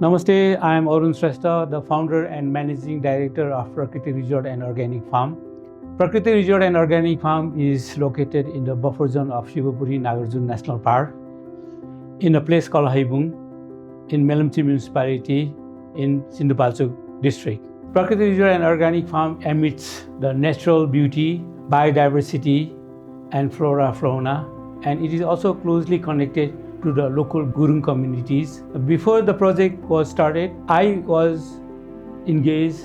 Namaste, I am Arun Shrestha, the founder and managing director of Prakriti Resort and Organic Farm. Prakriti Resort and Organic Farm is located in the buffer zone of Shivapuri Nagarjuna National Park in a place called Haibung in Melamchi municipality in Sindhupalchok district. Prakriti Resort and Organic Farm emits the natural beauty, biodiversity and flora, and it is also closely connected to the local Gurung communities. Before the project was started, I was engaged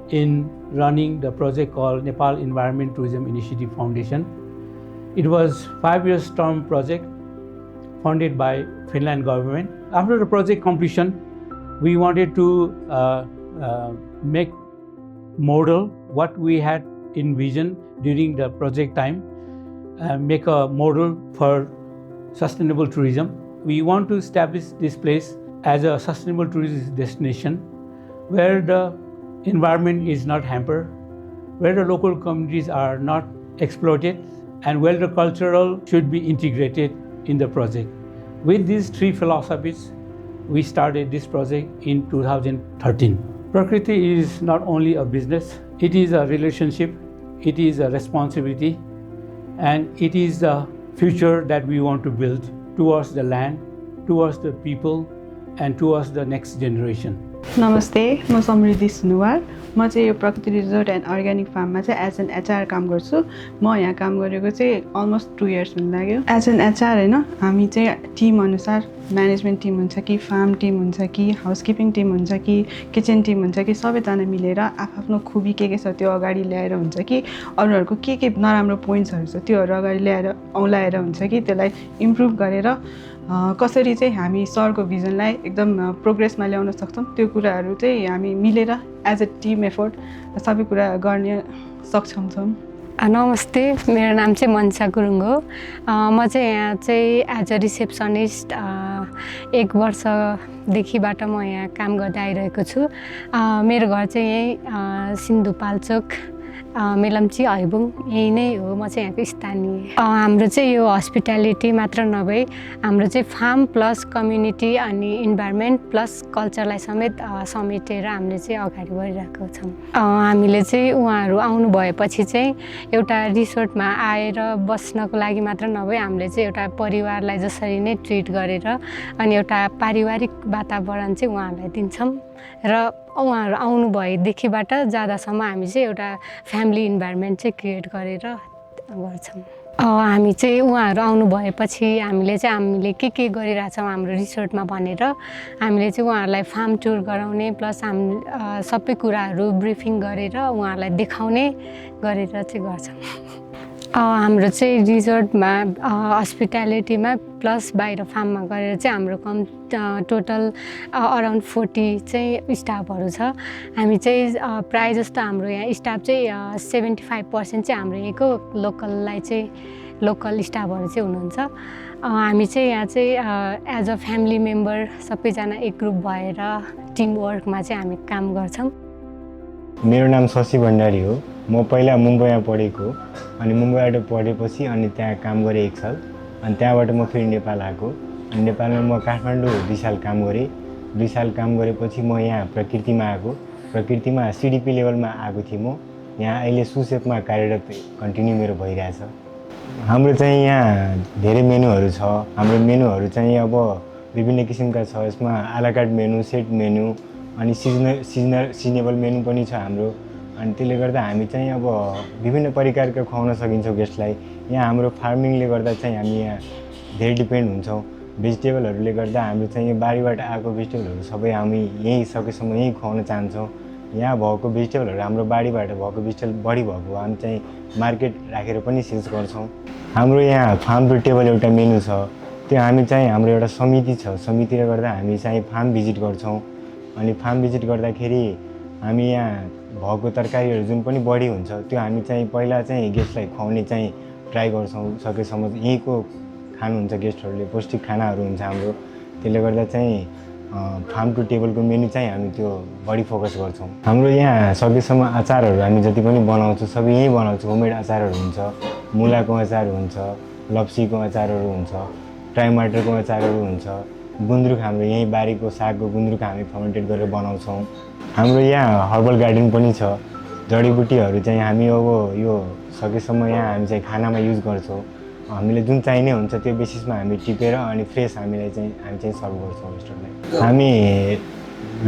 in running the project called Nepal Environment Tourism Initiative Foundation. It was 5 years term project funded by Finland government. After the project completion, we wanted to make model what we had envisioned during the project time, make a model for sustainable tourism. We want to establish this place as a sustainable tourist destination where the environment is not hampered, where the local communities are not exploited, and where the cultural should be integrated in the project. With these three philosophies, we started this project in 2013. Prakriti is not only a business, it is a relationship, it is a responsibility, and it is the future that we want to build towards the land, towards the people, and towards the next generation. नमस्ते, म समृद्धि सुनुवार। म चाहिँ यो प्रकृति resort and organic फार्ममा चाहिँ as an HR काम गर्छु। म यहाँ काम गरेको चाहिँ अलमोस्ट 2 इयर्स हुन लाग्यो। एज एन एचआर हैन, हामी चाहिँ टिम अनुसार म्यानेजमेन्ट टिम हुन्छ कि फार्म टिम हुन्छ कि हाउसकिपिङ टिम हुन्छ कि किचन टिम हुन्छ कि सबैजना मिलेर आफ्नो खुबी के छ त्यो अगाडि ल्याएर हुन्छ कि अरूहरूको के नराम्रो पोइन्ट्सहरू छ त्योहरू अगाडि ल्याएर औलाएर हुन्छ कि त्यसलाई इम्प्रुभ गरेर कसरी चाहिँ हामी सरको भिजनलाई एकदम प्रोग्रेसमा ल्याउन सक्छौँ त्यो कुराहरू चाहिँ हामी मिलेर एज अ टिम एफोर्ट सबै कुरा गर्ने सक्षम छौँ। नमस्ते, मेरो नाम चाहिँ मनसा गुरुङ हो। म चाहिँ यहाँ चाहिँ एज अ रिसेप्सनिस्ट 1 वर्षदेखिबाट म यहाँ काम गर्दै आइरहेको छु। मेरो घर चाहिँ यही सिन्धुपाल्चोक मेलम्ची हैबुङ यही नै हो। म चाहिँ यहाँको स्थानीय। हाम्रो चाहिँ यो हस्पिटालिटी मात्र नभई हाम्रो चाहिँ फार्म प्लस कम्युनिटी अनि इन्भाइरोमेन्ट प्लस कल्चरलाई समेत समेटेर हामीले चाहिँ अगाडि बढिरहेको छौँ। हामीले चाहिँ उहाँहरू आउनु भएपछि चाहिँ एउटा रिसोर्टमा आएर बस्नको लागि मात्र नभई हामीले चाहिँ एउटा परिवारलाई जसरी नै ट्रिट गरेर अनि एउटा पारिवारिक वातावरण चाहिँ उहाँहरूलाई दिन्छौँ र उहाँहरू आउनु भएदेखिबाट जाँदासम्म हामी चाहिँ एउटा फ्यामिली इन्भाइरोमेन्ट चाहिँ क्रिएट गरेर गर्छौँ। हामी चाहिँ उहाँहरू आउनु भएपछि हामीले के गरिरहेछौँ हाम्रो रिसोर्टमा भनेर हामीले चाहिँ उहाँहरूलाई फार्म टुर गराउने प्लस सबै कुराहरू ब्रिफिङ गरेर उहाँहरूलाई देखाउने गरेर चाहिँ गर्छौँ। हाम्रो चाहिँ रिजोर्टमा हस्पिटालिटीमा प्लस बाहिर फार्ममा गरेर चाहिँ हाम्रो टोटल अराउन्ड 40 चाहिँ स्टाफहरू छ। हामी चाहिँ प्रायः जस्तो हाम्रो यहाँ स्टाफ चाहिँ 75% चाहिँ हाम्रो यहीँको लोकल स्टाफहरू चाहिँ हुनुहुन्छ। हामी चाहिँ यहाँ चाहिँ एज अ फ्यामिली मेम्बर सबैजना एक ग्रुप भएर टिम वर्कमा चाहिँ हामी काम गर्छौँ। मेरो नाम शशि भण्डारी हो। म पहिला मुम्बईमा पढेको अनि मुम्बईबाट पढेपछि अनि त्यहाँ काम गरेँ 1 साल अनि त्यहाँबाट म फेरि नेपाल आएको। अनि नेपालमा म काठमाडौँ 2 साल काम गरेँ। 2 साल काम गरेपछि म यहाँ प्रकृतिमा आएको। प्रकृतिमा सिडिपी लेभलमा आएको थिएँ म। यहाँ अहिले सुसेपमा कार्यरत कन्टिन्यू मेरो भइरहेछ। हाम्रो चाहिँ यहाँ धेरै मेनुहरू छ। हाम्रो मेनुहरू चाहिँ अब विभिन्न किसिमका छ। यसमा आलाकार्ट मेनु, सेट मेनु अनि सिजनेबल मेनु पनि छ हाम्रो। अनि त्यसले गर्दा हामी चाहिँ अब विभिन्न प्रकारका खुवाउन सकिन्छौँ गेस्टलाई। यहाँ हाम्रो फार्मिङले गर्दा चाहिँ हामी यहाँ धेरै डिपेन्ड हुन्छौँ। भेजिटेबलहरूले गर्दा हाम्रो चाहिँ यो बारीबाट आएको भेजिटेबलहरू सबै हामी यहीँ सकेसम्म यहीँ खुवाउन चाहन्छौँ। यहाँ भएको भेजिटेबलहरू हाम्रो बारीबाट भएको भेजिटेबल बढी भएको हामी चाहिँ मार्केट राखेर पनि सेल्स गर्छौँ। हाम्रो यहाँ फार्म टु टेबल एउटा मेनु छ। त्यो हामी चाहिँ हाम्रो एउटा समिति छ। समितिले गर्दा हामी चाहिँ फार्म भिजिट गर्छौँ। अनि फार्म भिजिट गर्दाखेरि हामी यहाँ भएको तरकारीहरू जुन पनि बढी हुन्छ त्यो हामी चाहिँ पहिला चाहिँ गेस्टलाई खुवाउने चाहिँ ट्राई गर्छौँ। सकेसम्म यहीँको खानुहुन्छ गेस्टहरूले, पौष्टिक खानाहरू हुन्छ हाम्रो। त्यसले गर्दा चाहिँ फार्म टु टेबलको मेनु चाहिँ हामी त्यो बढी फोकस गर्छौँ। हाम्रो यहाँ सकेसम्म अचारहरू हामी जति पनि बनाउँछौँ सबै यहीँ बनाउँछौँ। होममेड अचारहरू हुन्छ, मुलाको अचार हुन्छ, लप्सीको अचारहरू हुन्छ, टमाटरको अचारहरू हुन्छ, गुन्द्रुक हाम्रो यहीँ बारीको सागको गुन्द्रुक हामी फर्मेन्टेड गरेर बनाउँछौँ। हाम्रो यहाँ हर्बल गार्डन पनि छ। जडीबुटीहरू चाहिँ हामी अब यो सकेसम्म यहाँ हामी चाहिँ खानामा युज गर्छौँ। हामीले जुन चाहिने हुन्छ त्यो बेसिसमा हामी टिपेर अनि फ्रेस हामी चाहिँ सर्भ गर्छौँ रेस्टुरेन्टलाई। हामी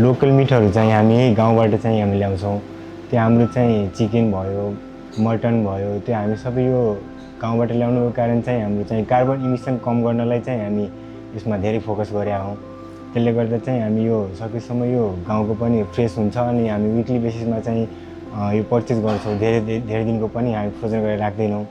लोकल मिटहरू चाहिँ हामी गाउँबाट चाहिँ हामी ल्याउँछौँ। त्यो हाम्रो चाहिँ चिकन भयो, मटन भयो, त्यो हामी सबै यो गाउँबाट ल्याउनुको कारण चाहिँ हाम्रो चाहिँ कार्बन इमिसन कम गर्नलाई चाहिँ हामी यसमा धेरै फोकस गरेका हौँ। त्यसले गर्दा चाहिँ हामी यो सकेसम्म यो गाउँको पनि फ्रेस हुन्छ अनि हामी विकली बेसिसमा चाहिँ यो पर्चेस गर्छौँ। धेरै दिनको पनि हामी फ्रोजन गरेर राख्दैनौँ।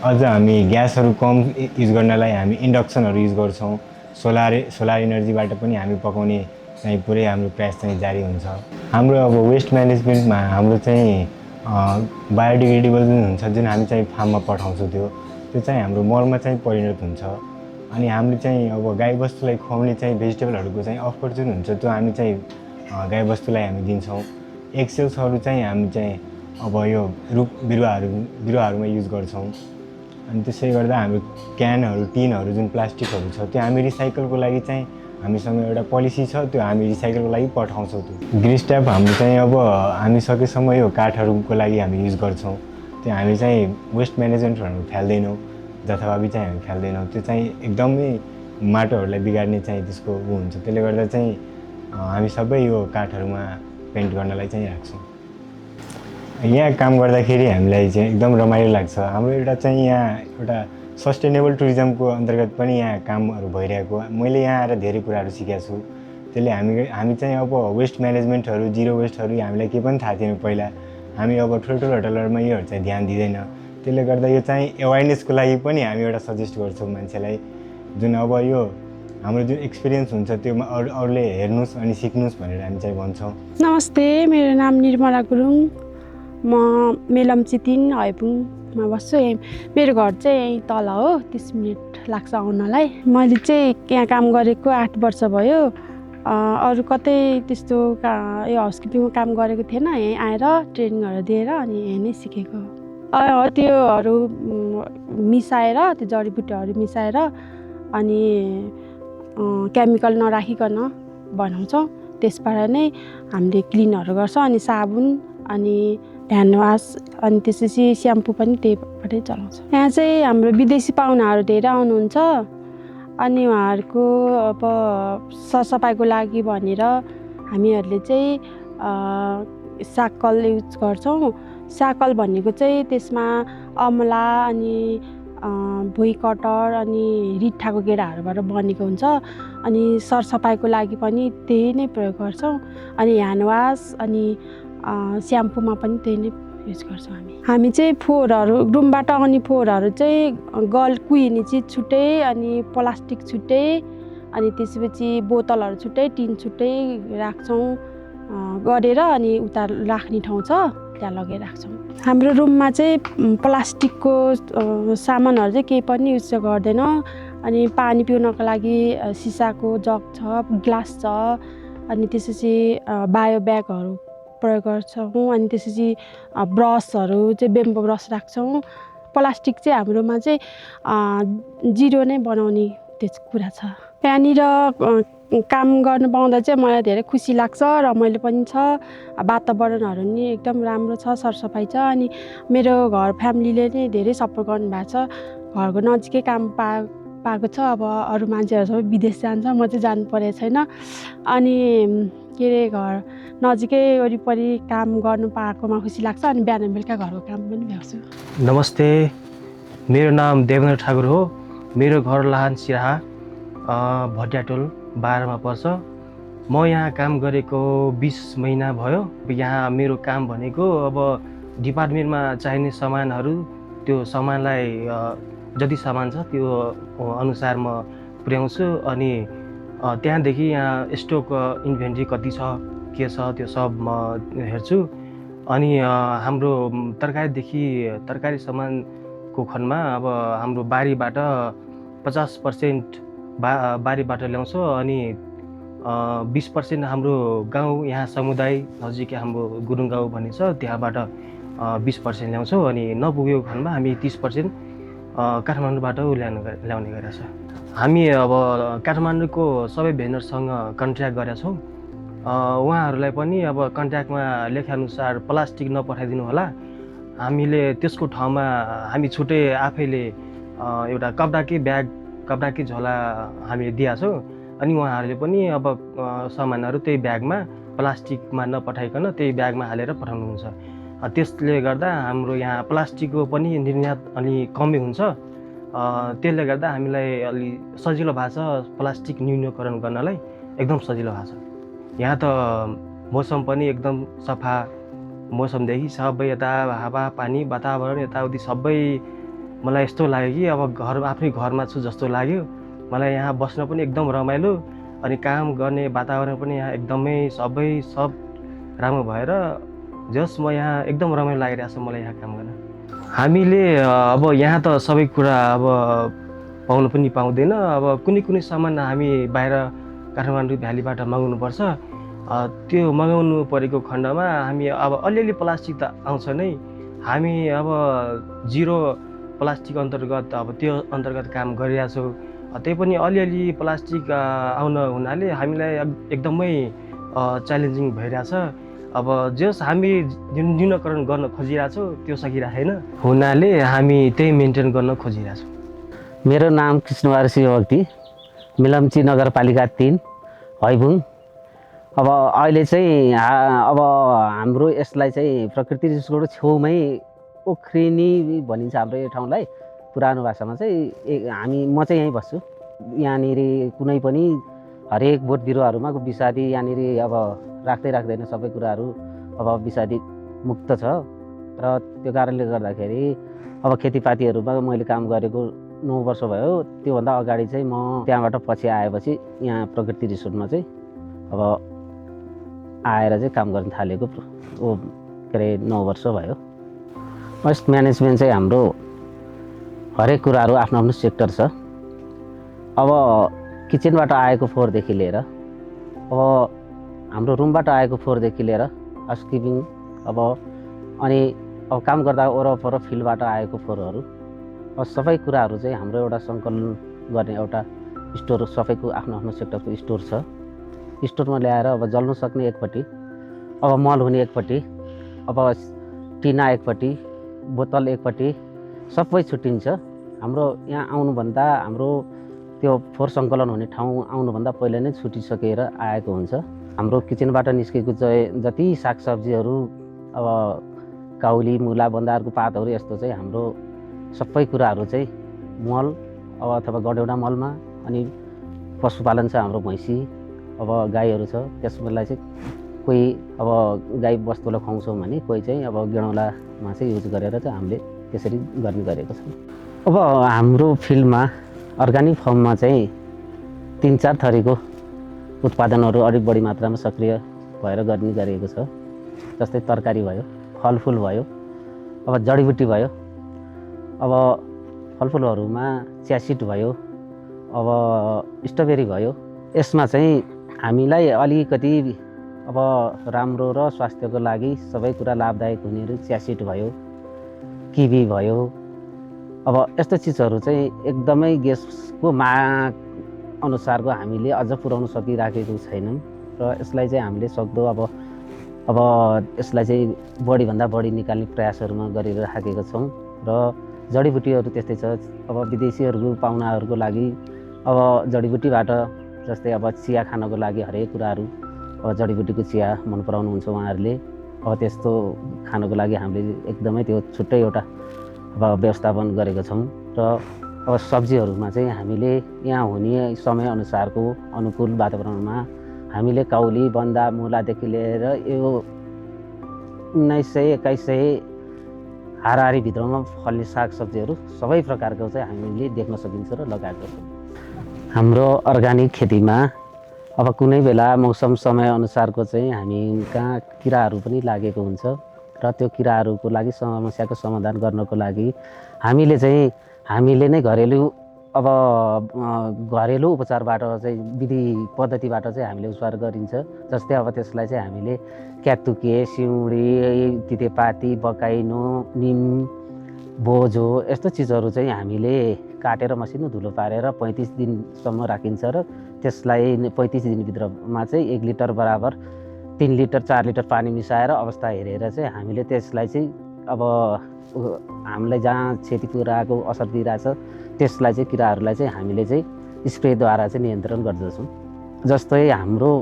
अझ हामी ग्यासहरू कम युज गर्नलाई हामी इन्डक्सनहरू युज गर्छौँ। सोलर इनर्जीबाट पनि हामी पकाउने चाहिँ पुरै हाम्रो प्रयास चाहिँ जारी हुन्छ। हाम्रो अब वेस्ट म्यानेजमेन्टमा हाम्रो चाहिँ बायोडिग्रेडेबल जुन हुन्छ, जुन हामी चाहिँ फार्ममा पठाउँछौँ त्यो चाहिँ हाम्रो मलमा चाहिँ परिणत हुन्छ। अनि हामीले चाहिँ अब गाईबस्तुलाई खुवाउने चाहिँ भेजिटेबलहरूको चाहिँ अफर जुन हुन्छ त्यो हामी चाहिँ गाईबस्तुलाई हामी दिन्छौँ। एक्सेल्सहरू चाहिँ हामी चाहिँ अब यो रुख बिरुवाहरूमा युज गर्छौँ। अनि त्यसै गर्दा हाम्रो क्यानहरू, टिनहरू जुन प्लास्टिकहरू छ त्यो हामी रिसाइकलको लागि चाहिँ हामीसँग एउटा पोलिसी छ, त्यो हामी रिसाइकलको लागि पठाउँछौँ। त्यो ग्रिस ट्याप हाम्रो चाहिँ अब हामी सकेसम्म यो काठहरूको लागि हामी युज गर्छौँ। त्यो हामी चाहिँ वेस्ट म्यानेजमेन्टहरू फ्याल्दैनौँ, जथाभावी चाहिँ हामी फ्याल्दैनौँ। त्यो चाहिँ एकदमै माटोहरूलाई बिगार्ने चाहिँ त्यसको हुन्छ। त्यसले गर्दा चाहिँ हामी सबै यो काठहरूमा पेन्ट गर्नलाई चाहिँ राख्छौँ। यहाँ काम गर्दाखेरि हामीलाई चाहिँ एकदम रमाइलो लाग्छ। हाम्रो एउटा चाहिँ यहाँ एउटा सस्टेनेबल टुरिज्मको अन्तर्गत पनि यहाँ कामहरू भइरहेको। मैले यहाँ आएर धेरै कुराहरू सिकेको छु। त्यसले हामी चाहिँ अब वेस्ट म्यानेजमेन्टहरू, जिरो वेस्टहरू हामीलाई केही पनि थाहा थिएन पहिला। हामी अब ठुल्ठुलो होटलहरूमा योहरू चाहिँ ध्यान दिँदैन। त्यसले गर्दा यो चाहिँ एवेरनेसको लागि पनि हामी एउटा सजेस्ट गर्छौँ मान्छेलाई, जुन अब यो हाम्रो जुन एक्सपिरियन्स हुन्छ त्योमा अरूले हेर्नुहोस् अनि सिक्नुहोस् भनेर हामी चाहिँ भन्छौँ। नमस्ते, मेरो नाम निर्मला गुरुङ। म मेलम्ची 3 हयपुङमा बस्छु। मेरो घर चाहिँ यहीँ तल हो, 30 मिनट लाग्छ आउनलाई। मैले चाहिँ यहाँ काम गरेको 8 वर्ष भयो। अरू कतै त्यस्तो यो हाउसकिपिङको काम गरेको थिएन। यहीँ आएर ट्रेनिङहरू दिएर अनि यहीँ नै सिकेको। त्योहरू मिसाएर, त्यो जडीबुटीहरू मिसाएर अनि केमिकल नराखिकन बनाउँछौँ। त्यसबाट नै हामीले क्लिनहरू गर्छौँ। अनि साबुन अनि ह्यान्ड वास अनि त्यसपछि स्याम्पू पनि त्यहीबाटै चलाउँछ। यहाँ चाहिँ हाम्रो विदेशी पाहुनाहरू धेरै आउनुहुन्छ। अनि उहाँहरूको अब सरसफाइको लागि भनेर हामीहरूले चाहिँ साकल युज गर्छौँ। साकल भनेको चाहिँ त्यसमा अमला अनि भुइँ कटर अनि रिठ्ठाको गेडाहरूबाट बनेको हुन्छ। अनि सरसफाइको लागि पनि त्यही नै प्रयोग गर्छौँ। अनि ह्यान्ड वास अनि स्याम्पूमा पनि त्यही नै युज गर्छौँ। हामी चाहिँ फोहोरहरू, रुमबाट आउने फोहोरहरू चाहिँ कुहिने चिज छुट्टै अनि प्लास्टिक छुट्टै अनि त्यसपछि बोतलहरू छुट्टै, टिन छुट्टै राख्छौँ गरेर अनि उता राख्ने ठाउँ छ त्यहाँ लगेर राख्छौँ। हाम्रो रुममा चाहिँ प्लास्टिकको सामानहरू चाहिँ केही पनि युज गर्दैन। अनि पानी पिउनको लागि सिसाको जग छ, ग्लास छ। अनि त्यसपछि बायो ब्यागहरू प्रयोग गर्छौँ। अनि त्यसपछि ब्रसहरू चाहिँ बेम्बो ब्रस राख्छौँ। प्लास्टिक चाहिँ हाम्रोमा चाहिँ जिरो नै बनाउने त्यो कुरा छ। यहाँनिर काम गर्नु पाउँदा चाहिँ मलाई धेरै खुसी लाग्छ, रमाइलो पनि छ। वातावरणहरू नि एकदम राम्रो छ, सरसफाइ छ। अनि मेरो घर फ्यामिलीले नै धेरै सपोर्ट गर्नुभएको छ। घरको नजिकै काम पाएको छ। अब अरू मान्छेहरू सबै विदेश जान्छ, म चाहिँ जानु परेको छैन। अनि के अरे घर नजिकै वरिपरि काम गर्नु पाएकोमा खुसी लाग्छ। अनि बिहान बेलुका घरको काम पनि भ्याउँछु। नमस्ते, मेरो नाम देवेन्द्र ठाकुर हो। मेरो घर लाहान सिराहा भटियाटोल 12 मा पर्छ। म यहाँ काम गरेको 20 महिना भयो। यहाँ मेरो काम भनेको अब डिपार्टमेन्टमा चाहिने सामानहरू, त्यो सामानलाई जति सामान छ त्यो अनुसार म पुर्याउँछु। अनि त्यहाँदेखि यहाँ स्टक इन्भेन्ट्री कति छ, के छ, त्यो सब म हेर्छु। अनि हाम्रो तरकारी सामानको खण्डमा अब हाम्रो बारीबाट 50% बारीबाट ल्याउँछौँ। अनि 20% हाम्रो गाउँ यहाँ समुदाय नजिकै हाम्रो गुरुङ गाउँ भन्ने छ, त्यहाँबाट 20% ल्याउँछौँ। अनि नपुगेको खण्डमा हामी 30% काठमाडौँबाट ल्याउने गरेको छ। हामी अब काठमाडौँको सबै भेन्डरसँग कन्ट्र्याक्ट गरेका छौँ। उहाँहरूलाई पनि अब कन्ट्र्याक्टमा लेखेअनुसार प्लास्टिक नपठाइदिनु होला। हामीले त्यसको ठाउँमा हामी छुट्टै आफैले एउटा कपडाकै ब्याग कपडाकै झोला हामीले दिएका छौँ। अनि उहाँहरूले पनि अब सामानहरू त्यही ब्यागमा प्लास्टिकमा नपठाइकन त्यही ब्यागमा हालेर पठाउनुहुन्छ। त्यसले गर्दा हाम्रो यहाँ प्लास्टिकको पनि निर्यात अलि कमै हुन्छ। त्यसले गर्दा हामीलाई अलि सजिलो भएको छ, प्लास्टिक न्यूनीकरण गर्नलाई एकदम सजिलो भएको छ। यहाँ त मौसम पनि एकदम सफा, मौसमदेखि सबै यता हावा पानी वातावरण यताउति सबै मलाई यस्तो लाग्यो कि अब आफ्नै घरमा छु जस्तो लाग्यो। मलाई यहाँ बस्न पनि एकदम रमाइलो, अनि काम गर्ने वातावरण पनि यहाँ एकदमै सब राम्रो भएर जस म यहाँ एकदम रमाइलो लागिरहेको छ मलाई यहाँ काम गर्न। हामीले अब यहाँ त सबै कुरा अब पाउनु पनि पाउँदैन। अब कुनै सामान हामी बाहिर काठमाडौँ भ्यालीबाट मगाउनुपर्छ। त्यो मगाउनु परेको खण्डमा हामी अब अलिअलि प्लास्टिक त आउँछ नै। हामी अब जिरो प्लास्टिक अन्तर्गत अब त्यो अन्तर्गत काम गरिरहेको छौँ। त्यही पनि अलिअलि प्लास्टिक आउन हुनाले हामीलाई एकदमै च्यालेन्जिङ भइरहेछ। अब जस हामी न्यूनीकरण गर्न खोजिरहेछौँ त्यो सकिरहेको छैन हुनाले हामी त्यही मेन्टेन गर्न खोजिरहेछौँ। मेरो नाम कृष्णबहादुर शिवभक्ति, मिलम्ची नगरपालिका 3 हैबुङ। अब अहिले चाहिँ अब हाम्रो यसलाई चाहिँ प्रकृति रिसोर्टको छेउमै ओख्रिनी भनिन्छ हाम्रो यो ठाउँलाई। पुरानो भाषामा चाहिँ म चाहिँ यहीँ बस्छु। यहाँनिर कुनै पनि हरेक बोट बिरुवाहरूमा विषादी यहाँनिर अब राख्दैन सबै कुराहरू अब विषादी मुक्त छ। र त्यो कारणले गर्दाखेरि अब खेतीपातीहरूमा मैले काम गरेको 9 वर्ष भयो। त्योभन्दा अगाडि चाहिँ म त्यहाँबाट पछि आएपछि यहाँ प्रकृति रिसोर्टमा चाहिँ अब आएर चाहिँ काम गर्न थालेको के अरे 9 वर्ष भयो। वेस्ट म्यानेजमेन्ट चाहिँ हाम्रो हरेक कुराहरू आफ्नो आफ्नो सेक्टर छ। अब किचनबाट आएको फोहोरदेखि लिएर अब हाम्रो रुमबाट आएको फोहोरदेखि लिएर हाउसकिपिङ अनि काम गर्दा वरपर फिल्डबाट आएको फोहोरहरू अब सबै कुराहरू चाहिँ हाम्रो एउटा सङ्कलन गर्ने एउटा स्टोर, सबैको आफ्नो आफ्नो सेक्टरको स्टोर छ। स्टोरमा ल्याएर अब जल्न सक्ने एकपट्टि, अब मल हुने एकपट्टि, अब टिना एकपट्टि, बोतल एकपट्टि सबै छुट्टिन्छ। हाम्रो यहाँ आउनुभन्दा हाम्रो त्यो फोहोर सङ्कलन हुने ठाउँ आउनुभन्दा पहिला नै छुटिसकेर आएको हुन्छ। हाम्रो किचनबाट निस्केको चाहिँ जति सागसब्जीहरू अब काउली, मुला, बन्दाहरूको पातहरू यस्तो चाहिँ हाम्रो सबै कुराहरू चाहिँ मल अब अथवा गडेउडा मलमा, अनि पशुपालन छ हाम्रो भैँसी अब गाईहरू छ, त्यसलाई चाहिँ कोही अब गाई बस्तुलाई खुवाउँछौँ भने कोही चाहिँ अब गेडौँलामा चाहिँ युज गरेर चाहिँ हामीले त्यसरी गर्ने गरेको छौँ। अब हाम्रो फिल्डमा अर्ग्यानिक फर्ममा चाहिँ 3-4 थरीको उत्पादनहरू अलिक बढी मात्रामा सक्रिय भएर गर्ने गरिएको छ। जस्तै तरकारी भयो, फलफुल भयो, अब जडीबुटी भयो। अब फलफुलहरूमा च्यासिड भयो, अब स्ट्रबेरी भयो। यसमा चाहिँ हामीलाई अलिकति अब राम्रो र स्वास्थ्यको लागि सबै कुरा लाभदायक हुनेहरू च्यासिड भयो, किवी भयो। अब यस्तो चिजहरू चाहिँ एकदमै ग्यासको माग अनुसारको हामीले अझ पुर्याउन सकिराखेको छैनौँ। र यसलाई चाहिँ हामीले सक्दो अब यसलाई चाहिँ बढीभन्दा बढी निकाल्ने प्रयासहरूमा गरिराखेका छौँ। र जडीबुटीहरू त्यस्तै छ। अब विदेशीहरूको पाहुनाहरूको लागि अब जडीबुटीबाट जस्तै अब चिया खानको लागि हरेक कुराहरू अब जडीबुटीको चिया मन पराउनुहुन्छ उहाँहरूले। अब त्यस्तो खानको लागि हामीले एकदमै त्यो छुट्टै एउटा अब व्यवस्थापन गरेका छौँ। र अब सब्जीहरूमा चाहिँ हामीले यहाँ हुने समयअनुसारको अनुकूल वातावरणमा हामीले काउली, बन्दा, मुलादेखि लिएर यो 1900-2100 हाराहारी भित्रमा फल्ने सागसब्जीहरू सबै प्रकारको चाहिँ हामीले देख्न सकिन्छ र लगाएको छौँ। हाम्रो अर्ग्यानिक खेतीमा अब कुनै बेला मौसम समयअनुसारको चाहिँ हामी कहाँ किराहरू पनि लागेको हुन्छ। र त्यो किराहरूको लागि समस्याको समाधान गर्नको लागि हामीले नै घरेलु उपचारबाट चाहिँ विधि पद्धतिबाट चाहिँ हामीले उपचार गरिन्छ। जस्तै अब त्यसलाई चाहिँ हामीले क्यातुके, सिउँडी, तितेपाती, बकाइनो, निम, बोझो यस्तो चिजहरू चाहिँ हामीले काटेर मसिनो धुलो पारेर 35 दिनसम्म राखिन्छ र त्यसलाई 35 दिनभित्रमा चाहिँ 1 लिटर बराबर 3 लिटर 4 लिटर पानी मिसाएर अवस्था हेरेर चाहिँ हामीले त्यसलाई चाहिँ अब हामीलाई जहाँ क्षति पुऱ्याएको असर दिइरहेछ त्यसलाई चाहिँ किराहरूलाई चाहिँ हामीले चाहिँ स्प्रेद्वारा चाहिँ नियन्त्रण गर्दछौँ। जस्तै हाम्रो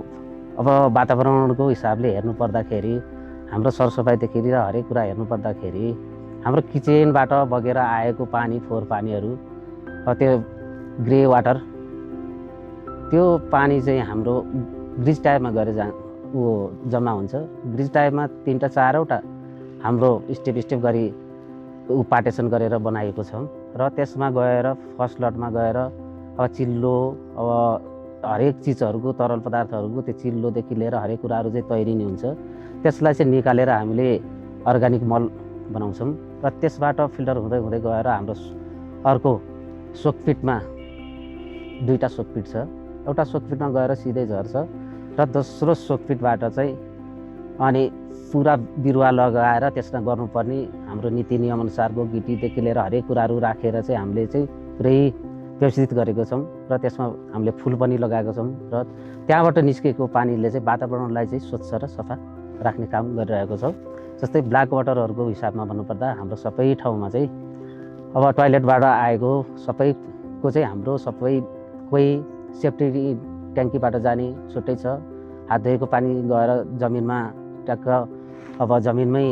अब वातावरणको हिसाबले हेर्नु पर्दाखेरि हाम्रो सरसफाइदेखि लिएर हरेक कुरा हेर्नु पर्दाखेरि हाम्रो किचनबाट बगेर आएको पानी फोहोर पानीहरू त्यो ग्रे वाटर त्यो पानी चाहिँ हाम्रो ग्रिज टाइपमा गएर जम्मा हुन्छ। ग्रिज टाइपमा 3टा 4वटा हाम्रो स्टेप गरी पार्टेसन गरेर बनाएको छ र त्यसमा गएर फर्स्ट लटमा गएर अब चिल्लो अब हरेक चिजहरूको तरल पदार्थहरूको त्यो चिल्लोदेखि लिएर हरेक कुराहरू चाहिँ तैरिने हुन्छ। त्यसलाई चाहिँ निकालेर हामीले अर्ग्यानिक मल बनाउँछौँ र त्यसबाट फिल्टर हुँदै हुँदै गएर हाम्रो अर्को सोकपिटमा 2टा सोकपिट छ। एउटा सोकपिटमा गएर सिधै झर्छ र दोस्रो सोकपिटबाट चाहिँ अनि पुरा बिरुवा लगाएर त्यसमा गर्नुपर्ने हाम्रो नीति नियमअनुसारको गिटीदेखि लिएर हरेक कुराहरू राखेर चाहिँ हामीले चाहिँ पुरै व्यवस्थित गरेको छौँ र त्यसमा हामीले फुल पनि लगाएको छौँ र त्यहाँबाट निस्केको पानीले चाहिँ वातावरणलाई चाहिँ स्वच्छ र सफा राख्ने काम गरिरहेको छौँ। जस्तै ब्ल्याक वाटरहरूको हिसाबमा भन्नुपर्दा हाम्रो सबै ठाउँमा चाहिँ अब टोयलेटबाट आएको सबैको चाहिँ हाम्रो सबै कोही सेफ्टी ट्याङ्कीबाट जाने छुट्टै छ, हात धोएको पानी गएर जमिनमा ट्याक्क अब जमिनमै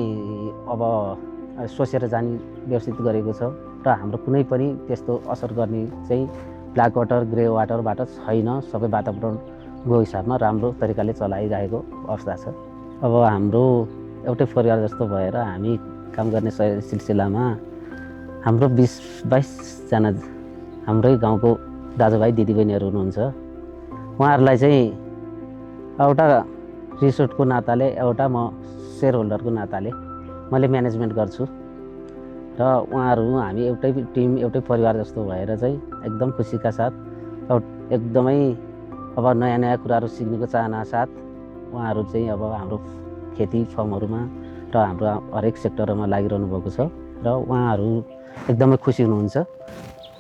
अब सोसेर जाने व्यवस्थित गरेको छ र हाम्रो कुनै पनि त्यस्तो असर गर्ने चाहिँ ब्ल्याक वाटर ग्रे वाटरबाट छैन। सबै वातावरणको हिसाबमा राम्रो तरिकाले चलाइरहेको अवस्था छ। अब हाम्रो एउटै परिवार जस्तो भएर हामी काम गर्ने सिलसिलामा हाम्रो 20-22 जना हाम्रै गाउँको दाजुभाइ दिदीबहिनीहरू हुनुहुन्छ। उहाँहरूलाई चाहिँ एउटा रिसोर्टको नाताले एउटा म सेयर होल्डरको नाताले मैले म्यानेजमेन्ट गर्छु र उहाँहरू हामी एउटै टिम एउटै परिवार जस्तो भएर चाहिँ एकदम खुसीका साथ एकदमै अब नयाँ नयाँ कुराहरू सिक्नेको चाहना साथ उहाँहरू चाहिँ अब हाम्रो खेती फर्महरूमा र हाम्रो हरेक सेक्टरमा लागिरहनु भएको छ र उहाँहरू एकदमै खुसी हुनुहुन्छ।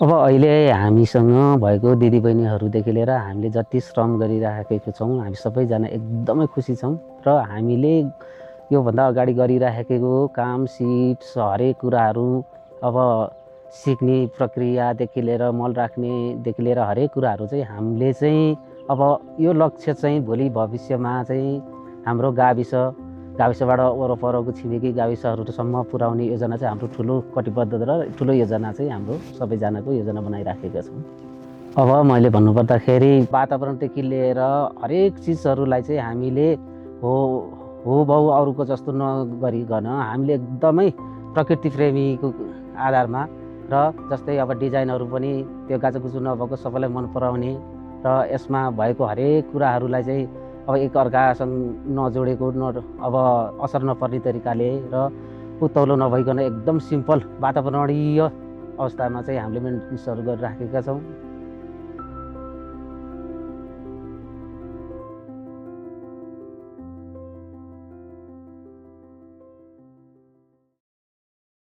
अब अहिले हामीसँग भएको दिदीबहिनीहरूदेखि लिएर हामीले जति श्रम गरिराखेको छौँ हामी सबैजना एकदमै खुसी छौँ र हामीले योभन्दा अगाडि गरिराखेको काम सिट्स हरेक कुराहरू अब सिक्ने प्रक्रियादेखि लिएर मल राख्नेदेखि लिएर हरेक कुराहरू चाहिँ हामीले चाहिँ अब यो लक्ष्य चाहिँ भोलि भविष्यमा चाहिँ हाम्रो गाविसबाट वरपरको छिमेकी गाविसहरूसम्म पुर्याउने योजना चाहिँ हाम्रो ठुलो कटिबद्ध र ठुलो योजना चाहिँ हाम्रो सबैजनाको योजना बनाइराखेका छौँ। अब मैले भन्नुपर्दाखेरि वातावरणदेखि लिएर हरेक चिजहरूलाई चाहिँ हामीले हो भाउ अरूको जस्तो नगरिकन हामीले एकदमै प्रकृति प्रेमीको आधारमा र जस्तै अब डिजाइनहरू पनि त्यो गाजागुजु नभएको सबैलाई मन पराउने र यसमा भएको हरेक कुराहरूलाई चाहिँ अब एक अर्कासँग नजोडेको अब असर नपर्ने तरिकाले र उत्तौलो नभइकन एकदम सिम्पल वातावरणीय अवस्थामा चाहिँ हामीले मेन्टेनेन्सहरू गरिराखेका छौँ।